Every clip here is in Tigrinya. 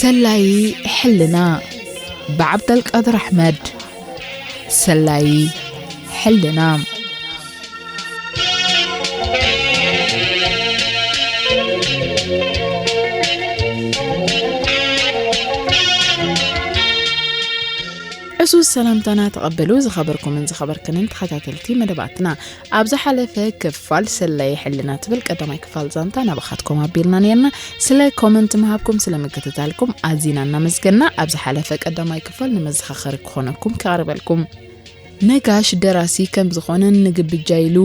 ሰላዪ ሕልና፣ ብዓብደልቃድር ኣሕመድ። ሰላዪ ሕልና። ዕሱስ ሰላምታና ተቐበሉ፣ ዝኸበርኩምን ዝኸበርክንን ተኸታተልቲ መደባትና። ኣብ ዝሓለፈ ክፋል ሰላዪ ሕልና ትብል ቀዳማይ ክፋል ዛንታ ናባኻትኩም ኣቢልና ነርና። ስለ ኮመንት ምሃብኩም፣ ስለ ምክትታልኩም ኣዚና እናመስገና፣ ኣብ ዝሓለፈ ቀዳማይ ክፋል ንመዘኻኸሪ ክኾነኩም ከቕርበልኩም። ነጋሽ ደራሲ ከም ዝኾነን ንግብጃ ኢሉ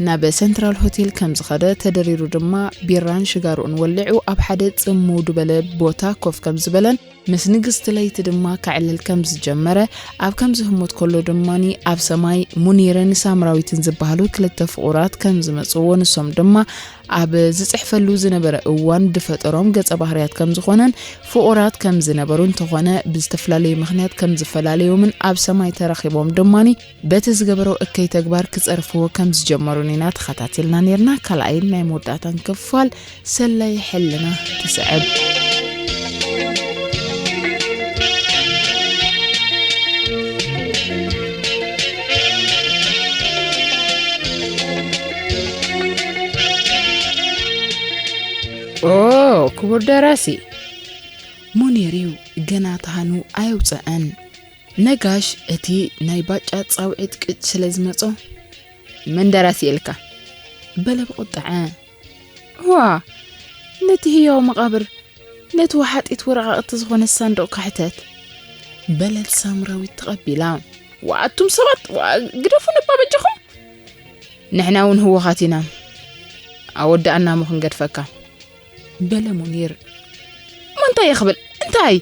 ናብ ሰንትራል ሆቴል ከም ዝኸደ፣ ተደሪሩ ድማ ቢራን ሽጋርኡን ወሊዑ ኣብ ሓደ ጽምው ዝበለ ቦታ ኮፍ ከም ዝበለን ምስ ንግስቲ ለይቲ ድማ ከዕልል ከም ዝጀመረ፣ ኣብ ከምዚ ህሞት ከሎ ድማኒ ኣብ ሰማይ ሙኒርን ሳምራዊትን ዝበሃሉ ክልተ ፍቑራት ከም ዝመጽዎ፣ ንሶም ድማ ኣብ ዝጽሕፈሉ ዝነበረ እዋን ዝፈጠሮም ገጸ ባህርያት ከም ዝኾነን፣ ፍቑራት ከም ዝነበሩ እንተኾነ ብዝተፈላለየ ምኽንያት ከም ዝፈላለዮምን ኣብ ሰማይ ተራኺቦም ድማኒ በቲ ዝገበሮ እከይ ተግባር ክጸርፍዎ ከም ዝጀመሩን ኢና ተኸታቲልና ነርና። ካልኣይን ናይ መወዳእታን ክፋል ሰላይ ሕልና ትስዕብ። ኦ፣ ክቡር ደራሲ፣ ሙኒር እዩ፣ ገና ተሃኑ ኣየውፀአን። ነጋሽ እቲ ናይ ባጫ ጻውዒት ቅጭ ስለ ዝመጾ፣ "መን ደራሲ ኢልካ?" በለ ብቑጥዐ። "ዋ፣ ነቲ ህያው መቓብር፣ ነቲ ወሓጢት ወረቓቕቲ ዝኾነ ሳንዱቕ ካሕተት?" በለት ሳምራዊት ተቐቢላ። "ዋ፣ ኣቱም ሰባት፣ ዋ፣ ግደፉ ነባ በጃኹም። ንሕና እውን ህወኻት ኢና። ኣወዳእና እሞ ክንገድፈካ." በለ ሙኒር። "እሞ እንታይ እየ ክብል? እንታይ?"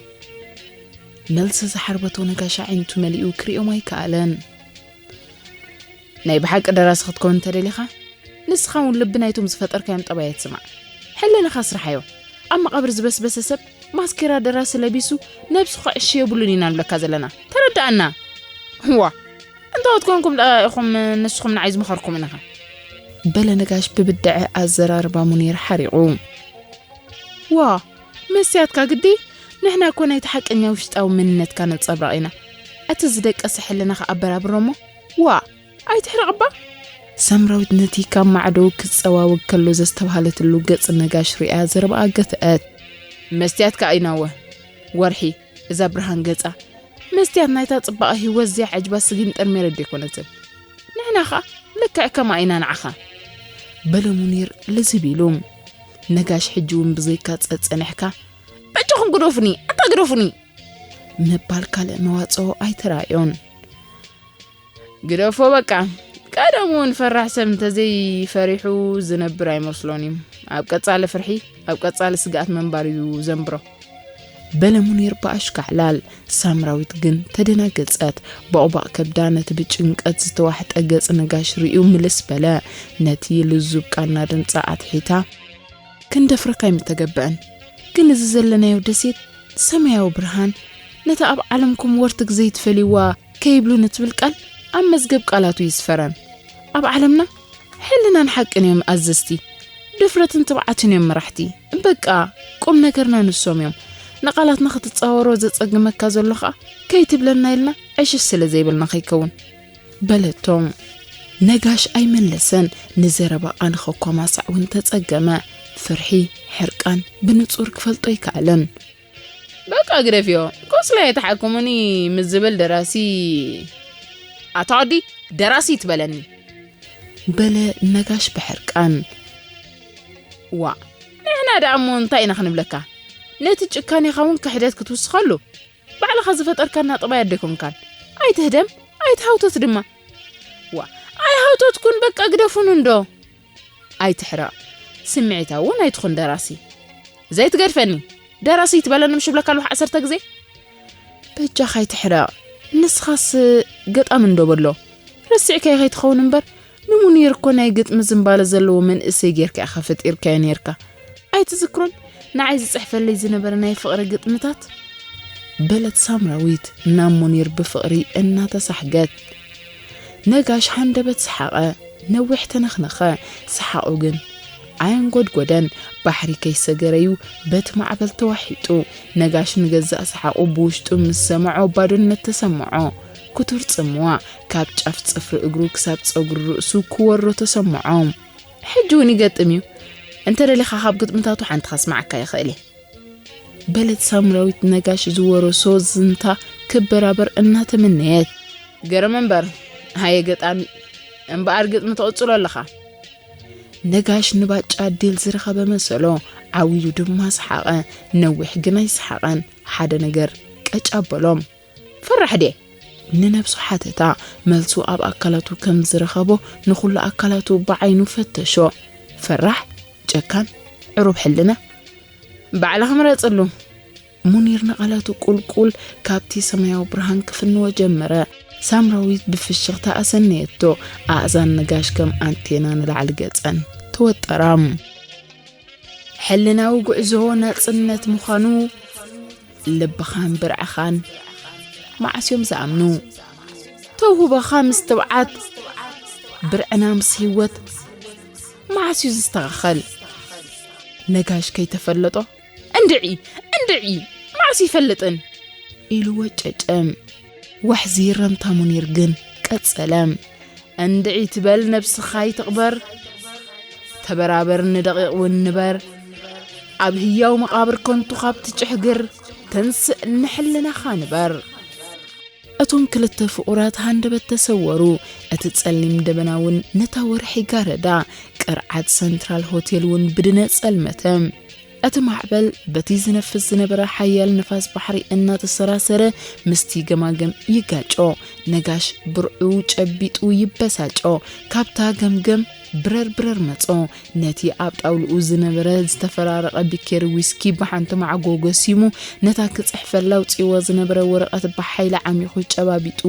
መልሲ ዝሓርበቶ ነጋሽ ኣዒንቱ መሊኡ ክርእዮም ኣይከኣለን። "ናይ ብሓቂ ደራሲ ክትከውን እንተደሊኻ፣ ንስኻ እውን ልቢ ናይቶም ዝፈጠርካዮም ጠባያት ስማዕ። ሕልናኻ ስርሓዮ። ኣብ መቓብር ዝበስበሰ ሰብ ማስኬራ ደራሲ ለቢሱ ነብሱ ከዕሺ የብሉን ኢና ንብለካ ዘለና። ተረድኣና። እዋ፣ እንታወት ኮንኩም ደኣ ኢኹም ንስኹም ንዓይ ዝመኸርኩም ኢኻ?" በለ ነጋሽ ብብድዐ ኣዘራርባ ሙኒር ሓሪቑ። "ዋ፣ መስትያትካ ግዲ፣ ንሕና እኮ ናይቲ ሓቀኛ ውሽጣዊ መንነትካ ነጸብራቕ ኢና። እቲ ዝደቀሰ ሕልናኻ ኣበራብሮ እሞ፣ ዋ፣ ኣይትሕረቕ እባ!" ሳምራዊት ነቲ ካብ ማዕዶ ክጸዋወግ ከሎ ዘስተብሃለትሉ ገጽ ነጋሽ ሪኣ ዘረባኣ ገትአት። "መስትያትካ ኣይናወ፣ ወርሒ፣ እዛ ብርሃን ገጻ፣ መስትያት ናይታ ጽባቐ ህይወት እዚኣ ዓጅባ ስጊን ጠርሜረ ደይኮነትን። ንሕና ኸኣ ልክዕ ከምኣ ኢና ንዓኻ።" በለ ሙኒር ልዝብ ኢሉ። ነጋሽ ሕጂ እውን ብዘይካ ጸጸንሕካ፣ "በጃኹም ግደፉኒ፣ ኣታ ግደፉኒ!" ምባል ካልእ መዋጽኦ ኣይተራእዮን። "ግደፎ በቃ። ቀደም እውን ፈራሕ ሰብ እንተዘይፈሪሑ ዝነብር ኣይመስሎን እዩ። ኣብ ቀጻሊ ፍርሒ፣ ኣብ ቀጻሊ ስግኣት ምንባር እዩ ዘንብሮ።" በለ ሙኒር ብኣሽካዕላል። ሳምራዊት ግን ተደናገጸት። ቦቕባቕ ከብዳ ነቲ ብጭንቀት ዝተዋሕጠ ገጽ ነጋሽ ርእዩ ምልስ በለ። ነቲ ልዙብ ቃና ድምጻ ኣትሒታ፣ "ክንደፍረካ ኣይምተገበአን። ግን እዚ ዘለናዮ ደሴት ሰማያዊ ብርሃን፣ ነታ ኣብ ዓለምኩም ወርትግ ዘይትፈልይዋ ከይብሉኒ ትብል ቃል ኣብ መዝገብ ቃላቱ ይስፈረን። ኣብ ዓለምና ሕልናን ሓቅን እዮም ኣዘዝቲ፣ ድፍረትን ትብዓትን እዮም መራሕቲ። በቃ፣ ቁም ነገርና ንሶም እዮም። ንቓላትና ክትጻወሮ ዘጸግመካ ዘሎ ኸኣ ከይትብለና ኢልና ዕሽሽ ስለ ዘይበልና ከይከውን።" በለቶ። ነጋሽ ኣይመለሰን። ንዘረባኣ ንኸኳማሳዕ እውን ተጸገመ። ፍርሒ፣ ሕርቃን ብንጹር ክፈልጦ ኣይከኣለን። "በቃ ግደፍዮ፣ ቆስላ የተሓክሙኒ ምስ ዝብል ደራሲ፣ ኣታ ወዲ፣ ደራሲ ትበለኒ?" በለ ነጋሽ ብሕርቃን። "ዋ፣ ንሕና ደኣ እሞ እንታይ ኢና ክንብለካ? ነቲ ጭካኔኻ እውን ክሕደት ክትውስኸሉ?" ባዕልኻ ዝፈጠርካና ጥባይ ኣደይኮንካን። ኣይትህደም፣ ኣይትሃውተት ድማ። ዋ፣ ኣይሃውተትኩን፣ በቃ ግደፉን እንዶ። ኣይትሕረቕ፣ ስምዒታዊ እውን ኣይትኹን ደራሲ። ዘይትገድፈኒ፣ ደራሲ ትበለኒ ምሽ ብለካ ኣለኹ ዓሰርተ ግዜ። በጃኻ ኣይትሕረቕ፣ ንስኻስ ገጣሚ እንዶ በሎ። ረሲዕካዮ ከይትኸውን እምበር፣ ንሙኒር እኮ ናይ ግጥሚ ዝንባለ ዘለዎ መንእሰይ ጌርካ ኢኻ ፈጢርካዮ ኔርካ። ኣይትዝክሮን ንዓይ ዝጽሕፈለይ ዝነበረ ናይ ፍቕሪ ግጥምታት? በለት ሳምራዊት ናብ ሙኒር ብፍቕሪ እናተሳሕገት። ነጋሽ ሃንደበት ሰሓቐ፣ ነዊሕ ተነኽነኸ። ሰሓቑ ግን ኣየንጎድጎደን። ባሕሪ ከይሰገረዩ በቲ ማዕበል ተዋሒጡ። ነጋሽ ንገዛእ ሰሓቑ ብውሽጡ ምስ ሰምዖ ባዶነት ተሰምዖ። ክቱር ጽምዋ ካብ ጫፍ ጽፍሪ እግሩ ክሳብ ጸጉሪ ርእሱ ክወሮ ተሰምዖ። ሕጂ እውን ይገጥም እዩ። እንተ ደሊኻ ካብ ግጥምታቱ ሓንቲ ከስማዓካ ይኽእል እየ። በለት ሳምራዊት ነጋሽ ዝወረሶ ዝንታ ክበራበር እናተመነየት። ገረም እምበር፣ ሃየ ገጣሚ፣ እምበኣር ግጥሚ ትቕጽሎ ኣለኻ። ነጋሽ ንባጫ ዲል ዝረኸበ መሰሎ። ዓው ኢሉ ድማ ሰሓቐ። ነዊሕ ግን ኣይሰሓቐን። ሓደ ነገር ቀጭ ኣበሎም። ፈራሕ ድየ? ንነብሱ ሓተታ። መልሱ ኣብ ኣካላቱ ከም ዝረኸቦ ንኹሉ ኣካላቱ ብዓይኑ ፈተሾ። ፈራሕ፣ ጨካን፣ ዕሩብ ሕልና። ባዕልኻ ምረጽሉ። ሙኒር ንቓላቱ ቁልቁል ካብቲ ሰማያዊ ብርሃን ክፍንዎ ጀመረ። ሳምራዊት ብፍሽኽታ ኣሰነየቶ። ኣእዛን ነጋሽ ከም ኣንቴና ንላዕሊ ገጸን ተወጠራ። ሕልናዊ ጉዕዞ ናጽነት ምዃኑ ልብኻን ብርዕኻን መዓስ እዮም ዝኣምኑ? ተውህቦኻ ምስ ትብዓት፣ ብርዕና ምስ ህይወት መዓስ እዩ ዝስተኻኸል? ነጋሽ ከይተፈለጦ፣ እንድዒ፣ እንድዒ፣ መዓስ ይፈልጥን? ኢሉ ወጨጨ። ዋሕዚ ረምታ ሙኒር ግን ቀጸለ። እንድዒ ትበል ነብስኻ ይትቕበር። ተበራበር ንደቂቕ እውን ንበር። ኣብ ህያው መቓብር ከንቱ ካብ ትጭሕግር ተንስእ ንሕልናኻ ንበር። እቶም ክልተ ፍቑራት ሃንደበት ተሰወሩ። እቲ ጸሊም ደበና እውን ነታ ወርሒ ጋረዳ። ቅርዓት ሰንትራል ሆቴል እውን ብድነ ጸልመተ። እቲ ማዕበል በቲ ዝነፍስ ዝነበረ ሓያል ንፋስ ባሕሪ እናተሰራሰረ ምስቲ ገማግም ይጋጮ። ነጋሽ ብርዑ ጨቢጡ ይበሳጮ። ካብታ ገምገም ብረር ብረር መጾ። ነቲ ኣብ ጣውልኡ ዝነበረ ዝተፈራረቐ ቢኬሪ ዊስኪ ብሓንቲ ማዕጎ ጎሲሙ፣ ነታ ክጽሕፈላ ኣውጺእዋ ዝነበረ ወረቐት ብሓይሊ ዓሚኹ ጨባቢጡ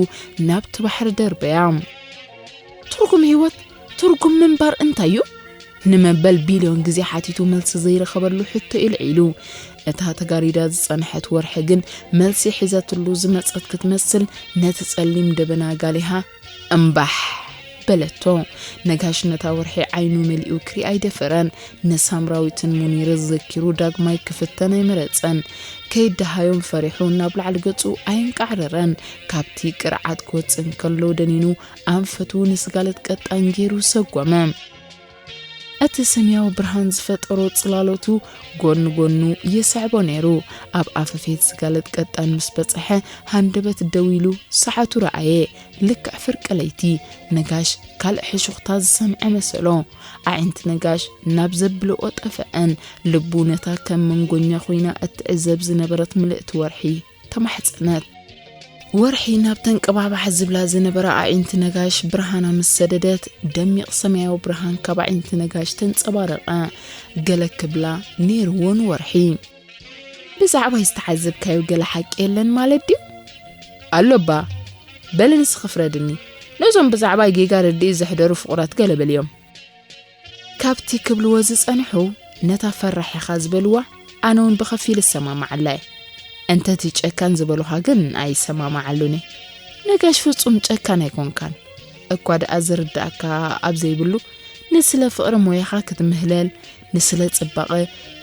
ናብቲ ባሕሪ ደርበያ። ትርጉም ህይወት፣ ትርጉም ምንባር እንታይ እዩ? ንመበል ቢልዮን ግዜ ሓቲቱ መልሲ ዘይረኸበሉ ሕቶ ኢልዒሉ። እታ ተጋሪዳ ዝጸንሐት ወርሒ ግን መልሲ ሒዛትሉ ዝመጸት ክትመስል ነቲ ጸሊም ደበና ጋሊሃ እምባሕ በለቶ። ነጋሽ ነታ ወርሒ ዓይኑ መሊኡ ክሪኣ ኣይደፈረን። ንሳምራዊትን ሙኒርን ዘኪሩ ዳግማይ ክፍተን ኣይመረጸን። ከይደሃዮም ፈሪሑ ናብ ላዕሊ ገጹ ኣየንቃዕረረን። ካብቲ ቅርዓት ክወጽእ እንከሎ ደኒኑ ኣንፈቱ ንስጋለት ቀጣን ገይሩ ሰጎመ። እቲ ሰማያዊ ብርሃን ዝፈጠሮ ጽላሎቱ ጎኒ ጎኑ ይስዕቦ ነይሩ። ኣብ ኣፈፌት ስጋለት ቀጣን ምስ በጽሐ ሃንደበት ደው ኢሉ ሰዓቱ ረኣየ። ልክዕ ፍርቂ ለይቲ። ነጋሽ ካልእ ሕሹኽታ ዝሰምዐ መሰሎ። ኣዒንቲ ነጋሽ ናብ ዘብልኦ ጠፈአን። ልቡ ነታ ከም መንጎኛ ኮይና እትዕዘብ ዝነበረት ምልእቲ ወርሒ ተማሕጸነት። ወርሒ ናብ ተንቀባሕባሕ ዝብላ ዝነበራ ኣዒንቲ ነጋሽ ብርሃና ምስ ሰደደት፣ ደሚቕ ሰማያዊ ብርሃን ካብ ኣዒንቲ ነጋሽ ተንጸባረቐ። ገለ ክብላ ነይርዎ ንወርሒ። ብዛዕባይ ዝተሓዘብካዮ ገለ ሓቂ የለን ማለት ድዩ? ኣሎባ፣ በሊ ንስኺ ፍረድኒ። ነዞም ብዛዕባይ ጌጋ ርድኢት ዘሕደሩ ፍቑራት ገለ በልዮም። ካብቲ ክብልዎ ዝጸንሑ፣ ነታ ፈራሕ ኢኻ ዝበልዋ፣ ኣነ እውን ብኸፊል እሰማማዓላ እየ። እንተ እቲ ጨካን ዝበሉኻ ግን ኣይሰማማዓሉን እየ። ነጋሽ ፍጹም ጨካን ኣይኮንካን። እኳ ደኣ ዝርድኣካ ኣብ ዘይብሉ፣ ንስለ ፍቕሪ ሞያኻ ክትምህለል፣ ንስለ ጽባቐ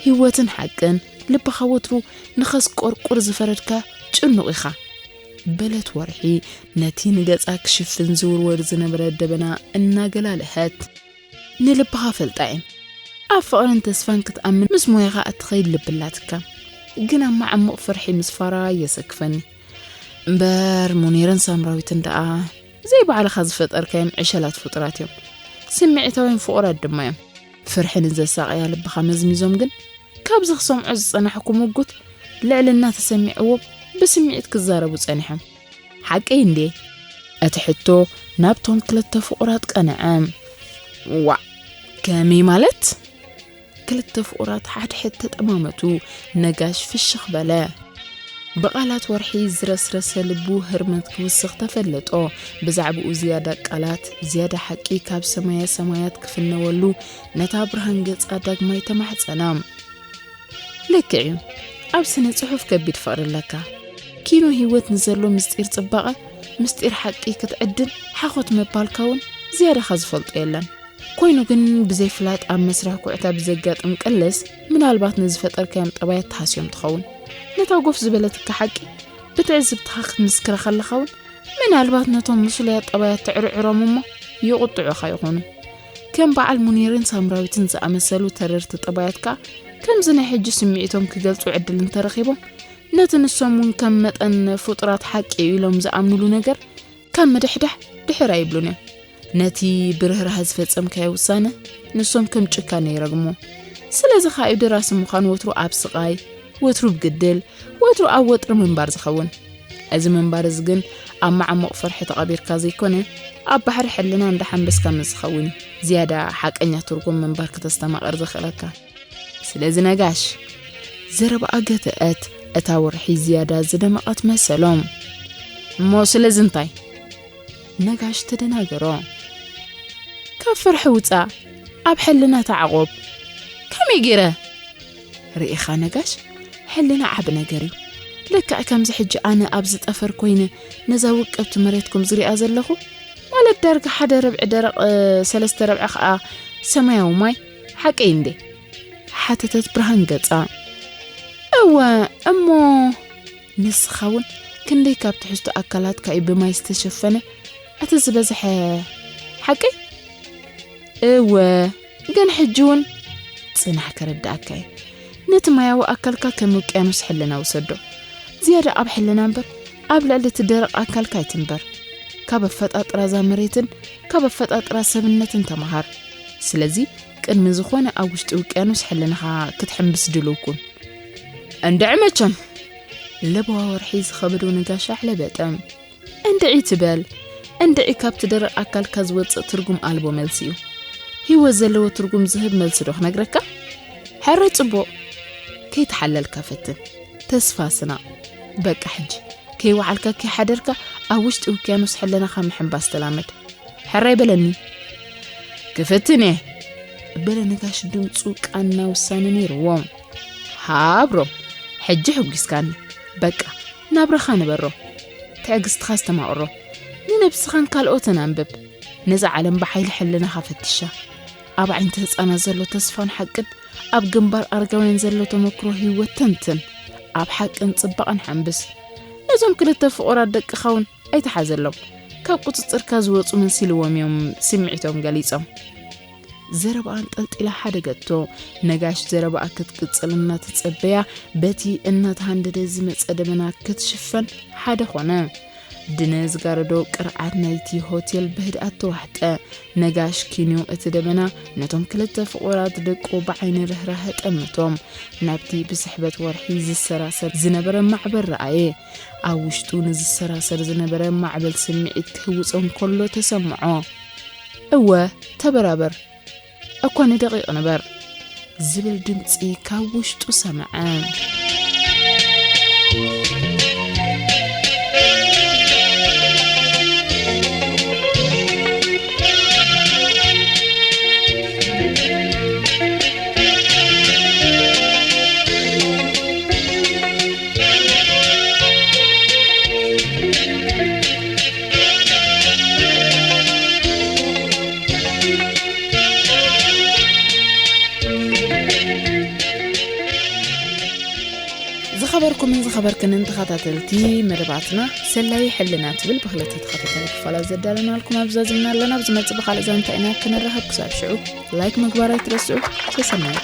ህይወትን ሓቅን ልብኻ ወትሩ ንኸስቆርቁር ዝፈረድካ ጭኑቕ ኢኻ። በለት ወርሒ ነቲ ንገጻ ክሽፍን ዝውርወር ዝነበረ ደበና እናገላለሀት። ንልብኻ ፈልጣ እየ። ኣብ ፍቕርን ተስፋን ክትኣምን ምስ ሞያኻ እትኸይድ ልቢ ኣላትካ። ግን ኣብ መዓሙቕ ፍርሒ ምስፋራ የሰክፈኒ። እምበር ሙኒርን ሳምራዊትን ደኣ ዘይባዕልኻ ዝፈጠርካዮም ዕሸላት ፍጡራት እዮም። ስምዒታውያን ፍቑራት ድማ እዮም። ፍርሒ ንዘሳቕያ ልብኻ መዝሚዞም ግን ካብዚ ክሰምዖ ዝጸናሕኩ ምጉት ልዕልና ተሰሚዕዎም ብስምዒት ክዛረቡ ጸኒሖም። ሓቀይ እንዴ? እቲ ሕቶ ናብቶም ክልተ ፍቑራት ቀንዐ። ዋእ፣ ከመይ ማለት? ክልተ ፍቑራት ሓድሕድ ተጠማመቱ። ነጋሽ ፍሽኽ በለ። ብቓላት ወርሒ ዝረስረሰ ልቡ ህርመት ክውስኽ ተፈለጦ። ብዛዕባኡ ዝያዳ ቃላት፣ ዝያዳ ሓቂ ካብ ሰማየ ሰማያት ክፍነወሉ ነታ ብርሃን ገጻ ዳግማይ ተማሕጸና። ልክዕ እዩ። ኣብ ስነ ጽሑፍ ከቢድ ፍቕሪ ኣለካ። ኪኖ ህይወት ንዘሎ ምስጢር ጽባቐ፣ ምስጢር ሓቂ ክትዕድል ሓኾት ምባልካ እውን ዝያዳኻ ዝፈልጦ የለን። ኮይኑ ግን ብዘይፍላጥ ኣብ መስርሕ ኩዕታ ብዘጋጥም ቅልስ ምናልባት ንዝፈጠርካዮም ጠባያት ተሃስዮም ትኸውን። ነታ ጎፍ ዝበለትካ ሓቂ ብትዕዝብትኻ ክትምስክራ ከለኻ እውን ምናልባት ነቶም ምስሉያት ጠባያት ትዕርዕሮም እሞ ይቑጥዑኻ ይኾኑ። ከም በዓል ሙኒርን ሳምራዊትን ዝኣመሰሉ ተረርቲ ጠባያት ከኣ ከምዚ ናይ ሕጂ ስምዒቶም ክገልጹ ዕድል እንተረኺቦም ነቲ ንሶም እውን ከም መጠን ፍጡራት ሓቂ እዩ ኢሎም ዝኣምኑሉ ነገር ካብ ምድሕዳሕ ድሕር ኣይብሉን እዮም። ነቲ ብርህራህ ዝፈጸምካዮ ውሳነ ንሶም ከም ጭካነ ይረግሙ። ስለዚ ከኣ እዩ ደራሲ ምዃን ወትሩ ኣብ ስቓይ፣ ወትሩ ብግድል፣ ወትሩ ኣብ ወጥሪ ምንባር ዝኸውን። እዚ ምንባር እዚ ግን ኣብ መዓሙቕ ፍርሒ ተቐቢርካ ዘይኮነ ኣብ ባሕሪ ሕልና እንዳሓንበስካ ምስ ዝኸውን እዩ ዝያዳ ሓቀኛ ትርጉም ምንባር ክተስተማቕር ዘኽእለካ። ስለዚ ነጋሽ፣ ዘረባኣ ገትአት፣ እታ ወርሒ ዝያዳ ዝደመቐት መሰሎም። እሞ ስለዚ እንታይ? ነጋሽ ተደናገሮ። ካብ ፍርሒ ውፃእ፣ ኣብ ሕልና ተዓቖብ። ከመይ ገይረ? ርኢኻ ነጋሽ፣ ሕልና ዓቢ ነገር እዩ። ልክዕ ከምዚ ሕጂ ኣነ ኣብዚ ጠፈር ኮይነ ነዛ ውቅብቲ መሬትኩም ዝሪኣ ዘለኹ፣ ማለት ዳርጋ ሓደ ርብዒ ደረቕ፣ ሰለስተ ርብዒ ኸኣ ሰማያዊ ማይ፣ ሓቀይ እንዴ? ሓተተት ብርሃን ገጻ። እወ፣ እሞ ንስኻ እውን ክንደይ ካብ ትሕዝቶ ኣካላትካ እዩ ብማይ ዝተሸፈነ? እቲ ዝበዝሐ ሓቀይ? እወ፣ ግን ሕጂ እውን ጽናሕ ከረድኣካ እየ። ነቲ ማያዊ ኣካልካ ከም ውቅያኖስ ሕልና ውሰዶ። ዝያዳ ኣብ ሕልና እምበር ኣብ ልዕሊ እቲ ደረቕ ኣካልካ ኣይትንበር። ካብ ኣፈጣጥራ እዛ መሬትን ካብ ኣፈጣጥራ ሰብነትን ተመሃር። ስለዚ ቅድሚ ዝኾነ ኣብ ውሽጢ ውቅያኖስ ሕልናኻ ክትሕምብስ ድሉው ኩን። እንድዒ መቸም። ለበዋ ወርሒ ዝኸበዶ ነጋሽ ኣሕለበጠ። እንድዒ ትበል። እንድዒ ካብቲ ደረቕ ኣካልካ ዝወጽእ ትርጉም ኣልቦ መልሲ እዩ። ህይወት ዘለዎ ትርጉም ዝህብ መልሲ ዶ ክነግረካ? ሕራይ ጽቡቕ። ከይተሓለልካ ፈትን። ተስፋ ስናቕ። በቃ ሕጂ ከይወዓልካ ከይሓደርካ ኣብ ውሽጢ ውቅያኖስ ሕልናኻ ምሕንባስ ተላመድ። ሕራይ በለኒ። ክፍትን እየ። በለ ነጋሽ ድምፁ ቃና ውሳነ ነይርዎ። ሃብሮም፣ ሕጂ ሕጒስካኒ። በቃ ናብራኻ ንበሮ። ትዕግስትኻ ኣስተማቕሮ። ንነብስኻን ካልኦትን ኣንብብ። ነዛ ዓለም ብሓይሊ ሕልናኻ ፈትሻ። ኣብ ዓይንቲ ህፃናት ዘሎ ተስፋን ሓቅን፣ ኣብ ግንባር ኣረጋውያን ዘሎ ተመክሮ ህይወት ተንትን። ኣብ ሓቅን ጽባቐን ሓንብስ። ነዞም ክልተ ፍቑራት ደቅኻ እውን ኣይትሓዘሎም። ካብ ቁጽጽርካ ዝወጹ መሲልዎም እዮም ስምዒቶም ገሊጾም። ዘረባኣ ኣንጠልጢላ ሓደገቶ። ነጋሽ ዘረባኣ ክትቅጽል እናተጸበያ በቲ እናተሃንደደ ዝመጸ ደበና ክትሽፈን ሓደ ኾነ። ድነ ዝጋረዶ ቅርዓት ናይቲ ሆቴል ብህድኣት ተዋሕጠ። ነጋሽ ኪንዮ እቲ ደበና ነቶም ክልተ ፍቑራት ደቁ ብዓይኒ ርህራሀ ጠመቶም። ናብቲ ብስሕበት ወርሒ ዝሰራሰር ዝነበረ ማዕበል ረኣየ። ኣብ ውሽጡ ንዝሰራሰር ዝነበረ ማዕበል ስምዒት ክህውጾ እንከሎ ተሰምዖ። እወ፣ ተበራበር፣ እኳ ንደቂቕ ንበር፣ ዝብል ድምጺ ካብ ውሽጡ ሰምዐ። ዝኸበርኩምን ዝኸበርክንን ተኸታተልቲ መደባትና፣ ሰላዪ ሕልና ትብል ብኽልተ ተኸታታሊ ክፋላት ዘዳለናልኩም ኣብዛ ዝምና ኣለና። ኣብ ዝመጽእ ብኻልእ ዛንታ ኢና ክንራኸብ። ክሳብ ሽዑ ላይክ ምግባር ኣይትረስዑ። ሰሰናዩ።